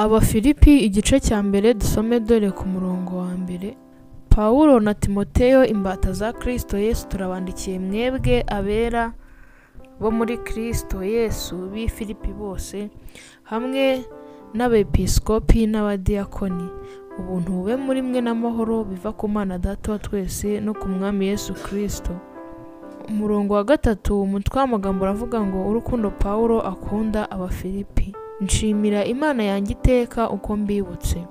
Abafilipi igice cya mbere dusome dore ku murongo wa mbere. Pawulo na Timoteyo imbata za Kristo Yesu turabandikiye mwebwe abera bo muri Kristo Yesu b'i Filipi bose hamwe n'abepiskopi n'abadiyakoni. Ubuntu bube muri mwe n'amahoro biva ku Mana Data wa twese no ku Mwami Yesu Kristo. Umurongo wa gatatu umutwe w'amagambo uravuga ngo urukundo Pawulo akunda Abafilipi. Nshimira Imana yanjye iteka uko mbibutse,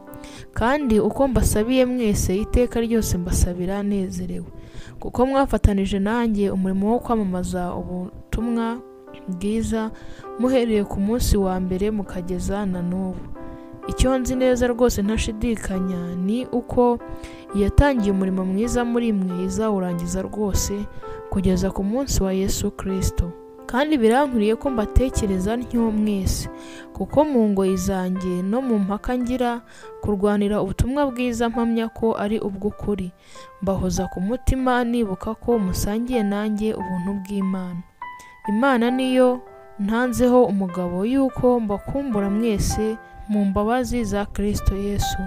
kandi uko mbasabiye mwese iteka ryose mbasabira nezerewe, kuko mwafatanije nanjye umurimo wo kwamamaza ubutumwa bwiza muhereye ku munsi wa mbere mukageza na n'ubu. Icyo nzi neza rwose ntashidikanya ni uko iyatangiye umurimo mwiza muri mwe izawurangiza rwose kugeza ku munsi wa Yesu Kristo. Kandi birankwiriye ko mbatekereza ntyo mwese, kuko mu ngoyi zanjye no mu mpaka ngira kurwanira ubutumwa bwiza mpamya ko ari ubw'ukuri, mbahoza ku mutima nibuka ko musangiye nanjye ubuntu bw'Imana. Imana niyo ntanzeho umugabo yuko mbakumbura mwese mu mbabazi za Kristo Yesu.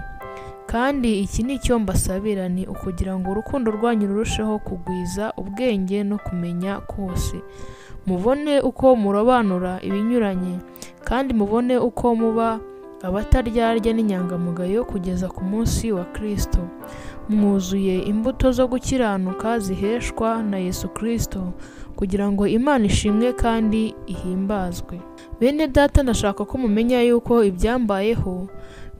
Kandi iki ni cyo mbasabira, ni ukugira ngo urukundo rwanyu rurusheho kugwiza ubwenge no kumenya kose, mubone uko murobanura ibinyuranye, kandi mubone uko muba abataryarya n'inyangamugayo kugeza ku munsi wa Kristo, mwuzuye imbuto zo gukiranuka ziheshwa na Yesu Kristo, kugira ngo Imana ishimwe kandi ihimbazwe. Bene data, ndashaka ko mumenya yuko ibyambayeho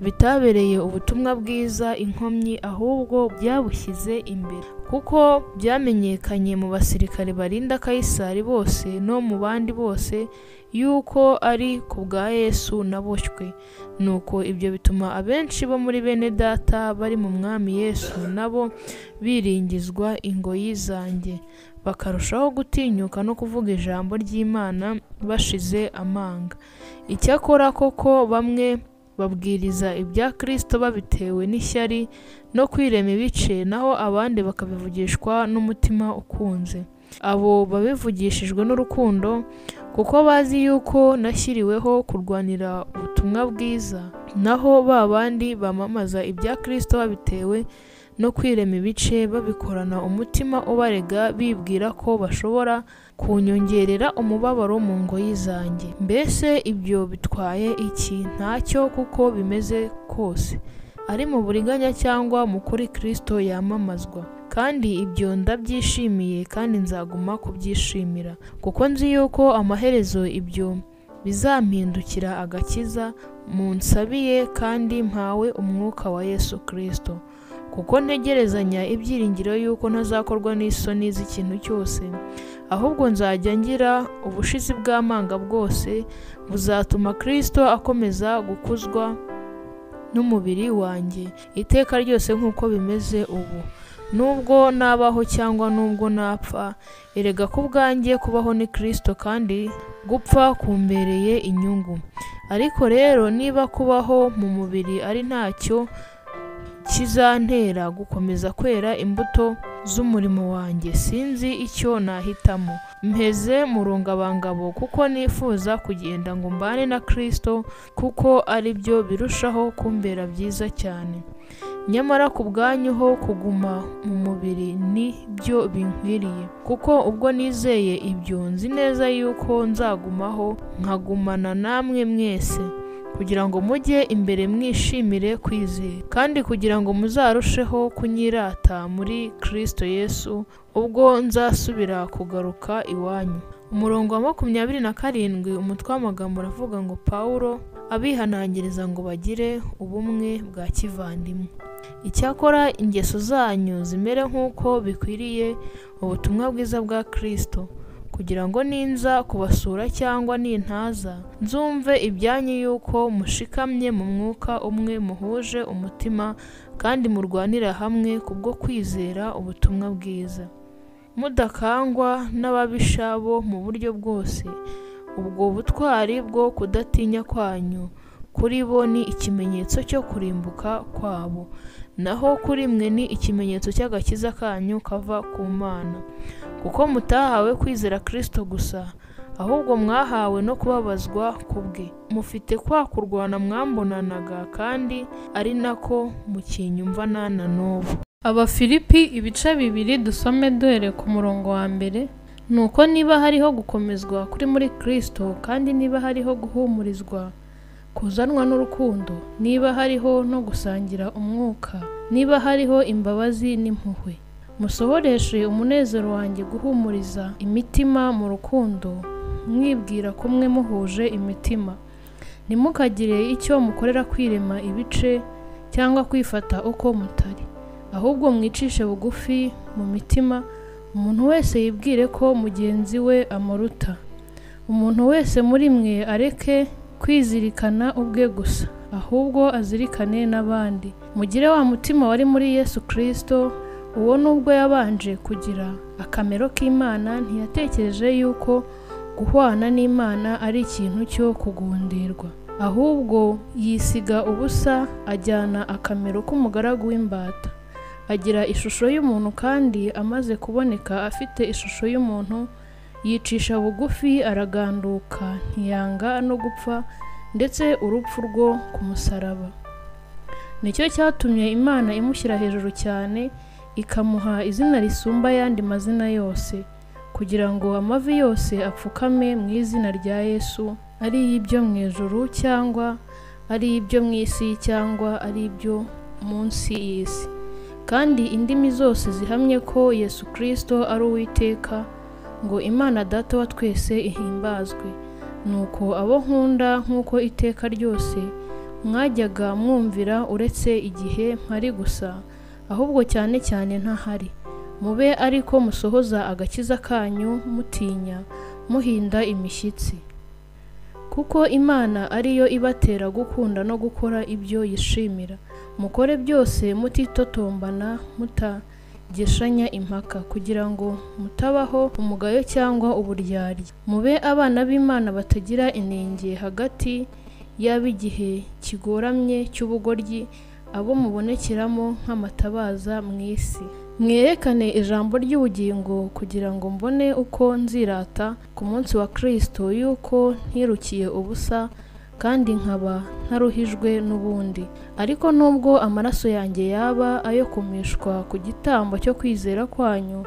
bitabereye ubutumwa bwiza inkomyi, ahubwo byabushyize imbere, kuko byamenyekanye mu basirikare barinda Kayisari bose no mu bandi bose yuko ari ku bwa Yesu naboshywe. Nuko ibyo bituma abenshi bo muri bene data bari mu Mwami Yesu nabo biringizwa ingoyi zanjye, bakarushaho gutinyuka no kuvuga ijambo ry'Imana bashize amanga. Icyakora koko bamwe babwiriza ibya Kristo babitewe n'ishyari no kwirema ibice, naho abandi bakabivugishwa n'umutima ukunze. Abo babivugishijwe n'urukundo, kuko bazi yuko nashyiriweho kurwanira ubutumwa bwiza, naho ba bandi bamamaza ibya Kristo babitewe no kwirema ibice babikorana umutima ubarega, bibwira ko bashobora kunyongerera umubabaro mu ngoyi zanjye. Mbese ibyo bitwaye iki? Ntacyo, kuko bimeze kose, ari mu buriganya cyangwa mu kuri Kristo yamamazwa. Kandi ibyo ndabyishimiye, kandi nzaguma kubyishimira, kuko nzi yuko amaherezo ibyo bizampindukira agakiza munsabiye, kandi mpawe umwuka wa Yesu Kristo. Kuko ntegerezanya ibyiringiro yuko ntazakorwa n'isoni z'ikintu cyose, ahubwo nzajya ngira ubushizi bw'amanga bwose buzatuma Kristo akomeza gukuzwa n'umubiri wanjye iteka ryose nk'uko bimeze ubu. Nubwo nabaho cyangwa nubwo napfa, erega ku bwanjye kubaho ni Kristo, kandi gupfa kumbereye inyungu. Ariko rero niba kubaho mu mubiri ari ntacyo kizantera gukomeza kwera imbuto z'umurimo wanjye, sinzi icyo nahitamo. Mpeze mu rungabangabo, kuko nifuza kugenda ngo mbane na Kristo, kuko ari byo birushaho kumbera byiza cyane. Nyamara ku bwanyu ho kuguma mu mubiri ni byo binkwiriye, kuko ubwo nizeye ibyo nzi neza yuko nzagumaho nkagumana namwe mwese, kugira ngo mujye imbere mwishimire kwizera, kandi kugira ngo muzarusheho kunyirata muri Kristo Yesu ubwo nzasubira kugaruka iwanyu. Umurongo wa 27 umutwe w'amagambo uravuga ngo Pawulo abihanangiriza ngo bagire ubumwe bwa kivandimwe. Icyakora ingeso zanyu zimere nk'uko bikwiriye ubutumwa bwiza bwa Kristo, kugira ngo ninza kubasura cyangwa nintaza, nzumve ibyanyu yuko mushikamye mu mwuka umwe, muhuje umutima, kandi murwanira hamwe kubwo kwizera ubutumwa bwiza, mudakangwa n'ababisha bo mu buryo bwose. Ubwo butwari bwo kudatinya kwanyu kuri bo ni ikimenyetso cyo kurimbuka kwabo, naho kuri mwe ni ikimenyetso cy'agakiza kanyu kava ku Mana. Kuko mutahawe kwizera Kristo gusa, ahubwo mwahawe no kubabazwa kubwe. Mufite kwa kurwana mwambonanaga, kandi ari nako mukinyumva na n'ubu. Abafilipi ibice 2 dusome duhereye ku murongo wa mbere. Nuko niba hariho gukomezwa kuri muri Kristo, kandi niba hariho guhumurizwa kuzanwa n'urukundo, niba hariho no gusangira umwuka, niba hariho imbabazi n'impuhwe, musohoreshe umunezero wanjye guhumuriza imitima mu rukundo, mwibwira kumwe muhuje imitima. Ntimukagire icyo mukorera kwirema ibice cyangwa kwifata uko mutari, ahubwo mwicishe bugufi mu mitima, umuntu wese yibwire ko mugenzi we amuruta. Umuntu wese muri mwe areke kwizirikana ubwe gusa, ahubwo azirikane n'abandi. Mugire wa mutima wari muri Yesu Kristo, uwo nubwo yabanje kugira akamero k'Imana, ntiyatekereje yuko guhwana n'Imana ari ikintu cyo kugundirwa, ahubwo yisiga ubusa, ajyana akamero k'umugaragu w'imbata, agira ishusho y'umuntu, kandi amaze kuboneka afite ishusho y'umuntu, yicisha bugufi, araganduka, ntiyanga no gupfa, ndetse urupfu rwo ku musaraba. Nicyo cyatumye Imana imushyira hejuru cyane, ikamuha izina risumba ayandi mazina yose, kugira ngo amavi yose apfukame mu izina rya Yesu, ari ibyo mu ijuru cyangwa ari ibyo mu isi cyangwa ari ibyo munsi y'isi, kandi indimi zose zihamye ko Yesu Kristo ari Uwiteka, ngo Imana Data wa twese ihimbazwe. Nuko abo nkunda, nk'uko iteka ryose mwajyaga mwumvira, uretse igihe mpari gusa, ahubwo cyane cyane ntahari, mube ariko musohoza agakiza kanyu mutinya, muhinda imishyitsi, kuko Imana ariyo ibatera gukunda no gukora ibyo yishimira. Mukore byose mutitotombana, mutagishanya impaka, kugira ngo mutabaho umugayo cyangwa uburyarya. Mube abana b'Imana batagira inenge hagati y'ab'igihe kigoramye cy'ubugoryi, abo mubonekeramo nk'amatabaza mu isi. Mwerekane ijambo ry'ubugingo, kugira ngo mbone uko nzirata ku munsi wa Kristo, yuko ntirukiye ubusa kandi nkaba ntaruhijwe n'ubundi. Ariko nubwo amaraso yanjye yaba ayo kumishwa ku gitambo cyo kwizera kwanyu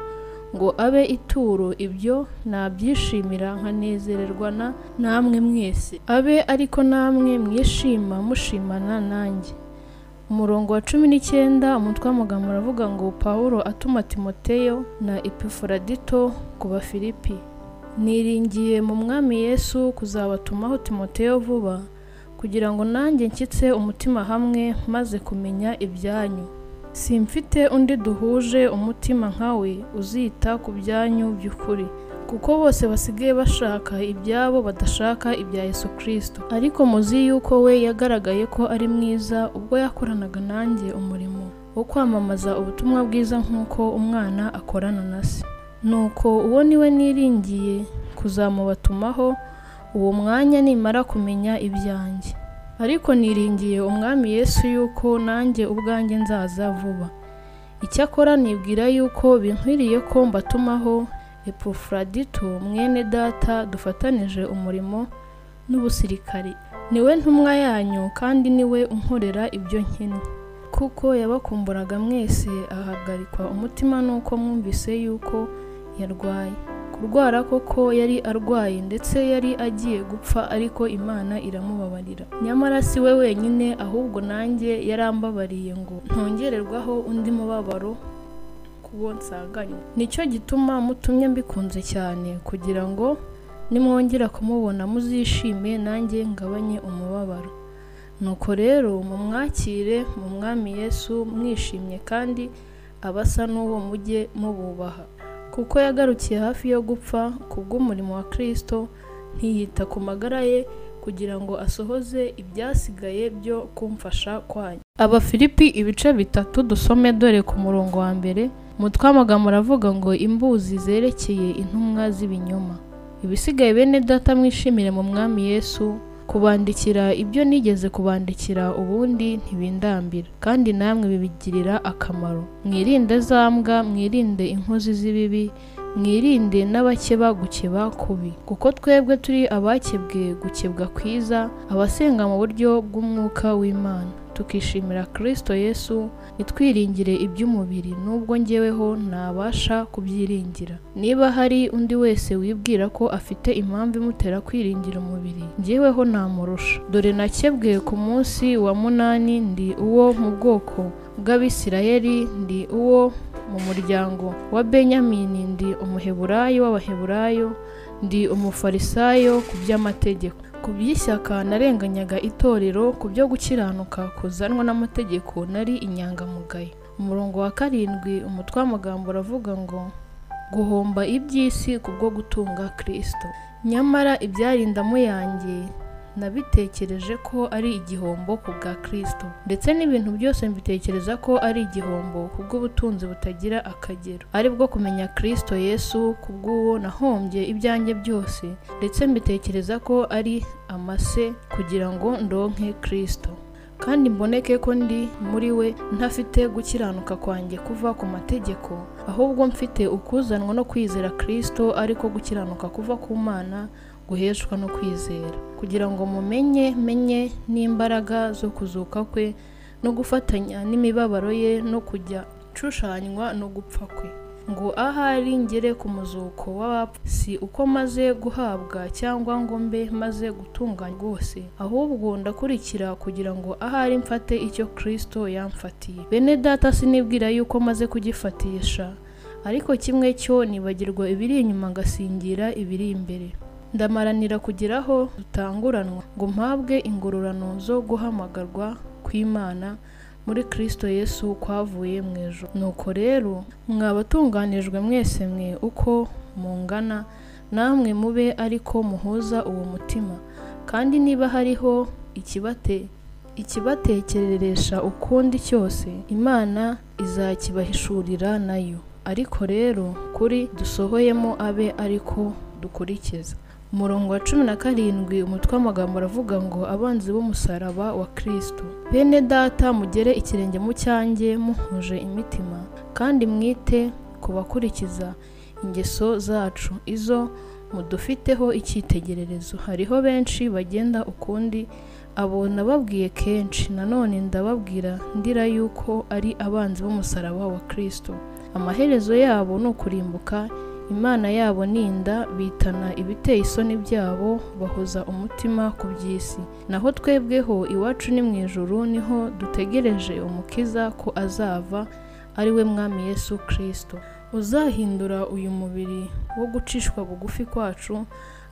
ngo abe ituro, ibyo nabyishimira nkanezererwa namwe mwese. Abe ariko namwe mwishima mushimana nanjye. Umurongo wa 19, umutwe w'amagambo uravuga ngo Pawulo atuma Timoteyo na Epafrodito ku Bafilipi. Niringiye mu Mwami Yesu kuzabatumaho Timoteyo vuba, kugira ngo nanjye nshyitse umutima hamwe maze kumenya ibyanyu. Simfite undi duhuje umutima nkawe uzita ku byanyu by'ukuri, kuko bose basigaye bashaka ibyabo badashaka ibya Yesu Kristo. Ariko muzi yuko we yagaragaye ko ari mwiza ubwo yakoranaga nanjye umurimo wo kwamamaza ubutumwa bwiza nk'uko umwana akorana na se. Nuko uwo niwe niringiye kuzamubatumaho uwo mwanya nimara kumenya ibyanjye. Ariko niringiye Umwami Yesu yuko nanjye ubwanjye nzaza vuba. Icyakora nibwira yuko binkwiriye ko mbatumaho Epafrodito mwene data dufatanije umurimo n'ubusirikari. Niwe ntumwa yanyu kandi niwe unkorera ibyo nkennye, kuko yabakumburaga mwese ahagarikwa umutima nuko mwumvise yuko yarwaye. Kurwara koko yari arwaye, ndetse yari agiye gupfa, ariko Imana iramubabarira. Nyamara si we wenyine, ahubwo nanjye yarambabariye ngo ntongererwaho undi mubabaro kuwo nsanganywe. Nicyo gituma mutumye mbikunze cyane, kugira ngo nimwongera kumubona muzishime, nanjye ngabanye umubabaro. Nuko rero mumwakire mu Mwami Yesu mwishimye, kandi abasa n'uwo mujye mububaha, kuko yagarukiye hafi yo gupfa kubw'umurimo wa Kristo, ntiyita ku magara ye, kugira ngo asohoze ibyasigaye byo kumfasha kwanyu. Abafilipi ibice 3 dusome dore ku murongo wa mbere. Umutwe w'amagambo uravuga ngo imbuzi zerekeye intumwa z'ibinyoma. Ibisigaye bene data mwishimire mu Mwami Yesu. Kubandikira ibyo nigeze kubandikira ubundi ntibindambira, kandi namwe bibigirira akamaro. Mwirinde za mbwa, mwirinde inkozi z'ibibi, mwirinde n'abakeba gukeba kubi, kuko twebwe turi abakebwe gukebwa kwiza, abasenga mu buryo bw'umwuka w'Imana, tukishimira Kristo Yesu, ntitwiringire iby'umubiri, nubwo njyeweho ntabasha kubyiringira. Niba hari undi wese wibwira ko afite impamvu imutera kwiringira umubiri, njyeweho namurusha. Dore nakebwe ku munsi wa 8, ndi uwo mu bwoko bw'Abisirayeli, ndi uwo mu muryango wa Benyamini, ndi umuheburayo w'Abaheburayo, ndi umufarisayo ku by'amategeko. Ku by'ishyaka narenganyaga itorero, ku byo gukiranuka kuzanwa n'amategeko nari inyangamugayo. Umurongo wa 7 umutwe w'amagambo uravuga ngo guhomba iby'isi kubwo gutunga Kristo. Nyamara ibyari indamu yanjye nabitekereje ko ari igihombo ku bwa Kristo, ndetse n'ibintu byose mbitekereza ko ari igihombo kubw'ubutunzi butagira akagero, ari bwo kumenya Kristo Yesu, kubw'uwo nahombye ibyanjye byose, ndetse mbitekereza ko ari amase kugira ngo ndonke Kristo, kandi mboneke ko ndi muri we, ntafite gukiranuka kwanjye kuva ku mategeko, ahubwo mfite ukuzanwa no kwizera Kristo, ariko gukiranuka kuva ku Mana guheshwa no kwizera, kugira ngo mumenye menye n'imbaraga zo kuzuka kwe, no gufatanya n'imibabaro ye, no kujya nshushanywa no gupfa kwe, ngo ahari ngere ku muzuko w'abapfu, si uko maze guhabwa cyangwa ngo mbe maze gutunganywa rwose, ahubwo ndakurikira kugira ngo ahari mfate icyo Kristo yamfatiye. Bene data, sinibwira yuko maze kugifatisha, ariko kimwe cyo nibagirwa ibiri inyuma ngasingira ibiri imbere. Ndamaranira kugeraho dutanguranwa, ngo mpabwe ingororano zo guhamagarwa kw'Imana muri Kristo Yesu kwavuye mu ijuru. Nuko rero mwabatunganijwe mwese mwe uko mungana, namwe mube ariko muhuza uwo mutima, kandi niba hariho ikibatekereresha ukundi cyose, Imana izakibahishurira nayo. Ariko rero kuri dusohoyemo abe ariko dukurikiza. Umurongo wa 17 umutwe w'amagambo uravuga ngo abanzi b'umusaraba wa Kristo. Bene data, mugere ikirenge mu cyanjye muhuje imitima, kandi mwite ku bakurikiza ingeso zacu, izo mudufiteho icyitegererezo. Hariho benshi bagenda ukundi, abo nababwiye kenshi, nanone ndababwira ndira yuko ari abanzi b'umusaraba wa Kristo. Amaherezo yabo ni ukurimbuka, Imana yabo ni inda, bitana ibiteye isoni byabo, bahoza umutima ku by'isi. Naho twebweho iwacu ni mu ijuru, niho dutegereje Umukiza ko azava, ari we Mwami Yesu Kristo, uzahindura uyu mubiri wo gucishwa bugufi kwacu,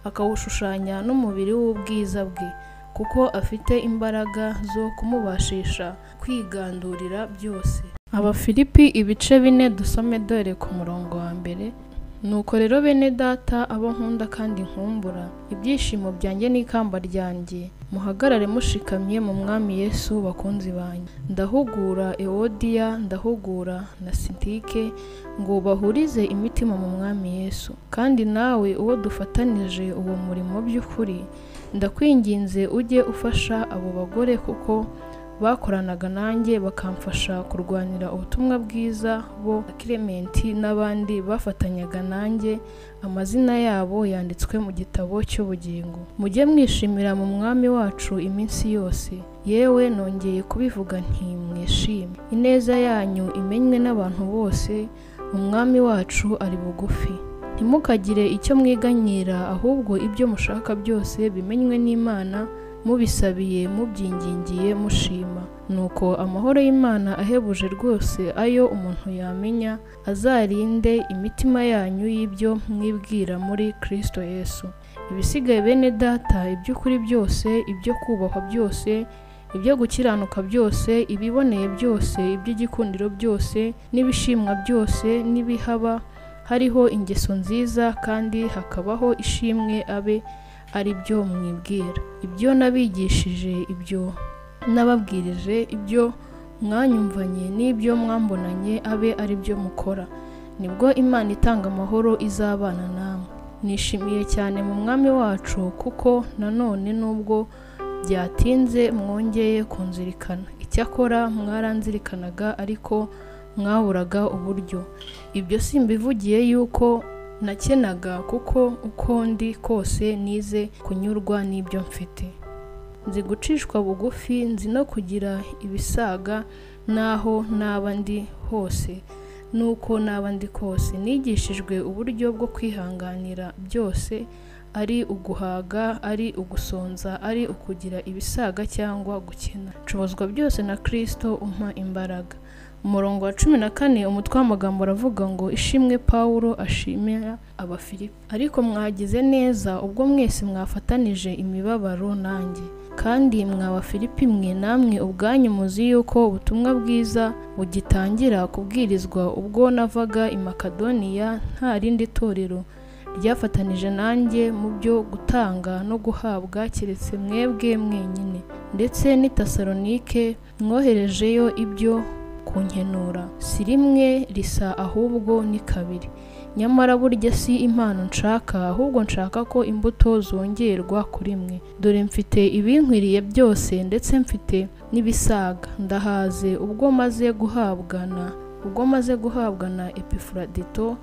akawushushanya n'umubiri w'ubwiza bwe, kuko afite imbaraga zo kumubashisha kwigandurira byose. Abafilipi ibice 4 dusome dore ku murongo wa 1. Nuko rero bene data, abo nkunda kandi nkumbura, ibyishimo byanjye n'ikamba ryanjye, muhagarare mushikamye mu Mwami Yesu, bakunzi banjye. Ndahugura Ewodiya, ndahugura na Sintike, ngo bahurize imitima mu Mwami Yesu. Kandi nawe uwo dufatanije uwo murimo by'ukuri, ndakwinginze ujye ufasha abo bagore, kuko bakoranaga nanjye bakamfasha kurwanira ubutumwa bwiza, bo Clementi n'abandi bafatanyaga nanjye, amazina yabo yanditswe mu gitabo cy'ubugingo. Mujye mwishimira mu Mwami wacu iminsi yose. Yewe nongeye kubivuga nti mwishime. Ineza yanyu imenywe n'abantu bose, Umwami wacu ari bugufi. Ntimukagire icyo mwiganyira, ahubwo ibyo mushaka byose bimenywe n'Imana, mubisabiye, mubyingingiye, mushima. Nuko amahoro y'Imana ahebuje rwose ayo umuntu yamenya, azarinde imitima yanyu y'ibyo mwibwira muri Kristo Yesu. Ibisigaye bene data, iby'ukuri byose, ibyo kubahwa byose, ibyo gukiranuka byose, ibiboneye byose, iby'igikundiro byose, n'ibishimwa byose, n'ibihaba hariho ingeso nziza kandi hakabaho ishimwe, abe ari byo mwibwira. Ibyo nabigishije, ibyo nababwirije, ibyo mwanyumvanye n'ibyo mwambonanye, abe ari byo mukora. Nibwo Imana itanga amahoro izabana namwe. Nishimiye cyane mu Mwami wacu kuko nanone nubwo byatinze mwongeye kunzirikana. Icyakora mwaranzirikanaga ariko mwaburaga uburyo. Ibyo simbivugiye yuko nakenaga, kuko uko ndi kose nize kunyurwa n'ibyo mfite. Nzi gucishwa bugufi, nzi no kugira ibisaga n'aho naba ndi hose n'uko naba ndi kose. Nigishijwe uburyo bwo kwihanganira byose, ari uguhaga, ari ugusonza, ari ukugira ibisaga cyangwa gukena. Nshobozwa byose na Kristo umpa imbaraga. Umurongo wa 14, umutwe w'amagambo uravuga ngo ishimwe Pawulo ashimira Abafilipi. Ariko mwagize neza ubwo mwese mwafatanije imibabaro nanjye. Kandi mwa Bafilipi mwe, namwe ubwanyu muzi yuko ubutumwa bwiza bugitangira kubwirizwa ubwo navaga i Makedoniya, nta rindi torero ryafatanije nanjye mu byo gutanga no guhabwa keretse mwebwe mwenyine. Ndetse n'i Tesalonike mwoherejeyo ibyo kunkenura, si rimwe risa ahubwo ni kabiri. Nyamara burya si impano nshaka, ahubwo nshaka ko imbuto zongerwa kuri mwe. Dore mfite ibinkwiriye byose, ndetse mfite n'ibisaga. Ndahaze ubwo maze guhabwa na Epifuradito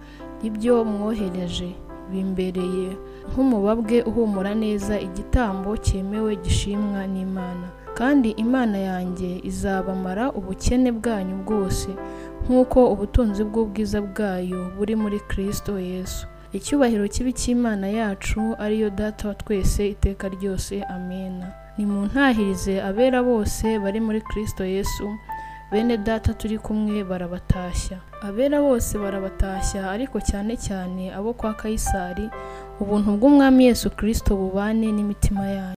ibyo mwohereje, bimbereye nk'umubabwe uhumura neza, igitambo cyemewe gishimwa n'Imana. Kandi Imana yanjye izabamara ubukene bwanyu bwose, nk'uko ubutunzi bw'ubwiza bwayo buri muri Kristo Yesu. Icyubahiro kibi cy'Imana yacu, ariyo Data wa twese iteka ryose. Amena. Nimuntahirize abera bose bari muri Kristo Yesu. Bene Data turi kumwe barabatashya. Abera bose barabatashya, ariko cyane cyane abo kwa Kayisari. Ubuntu bw'Umwami Yesu Kristo bubane n'imitima yanyu.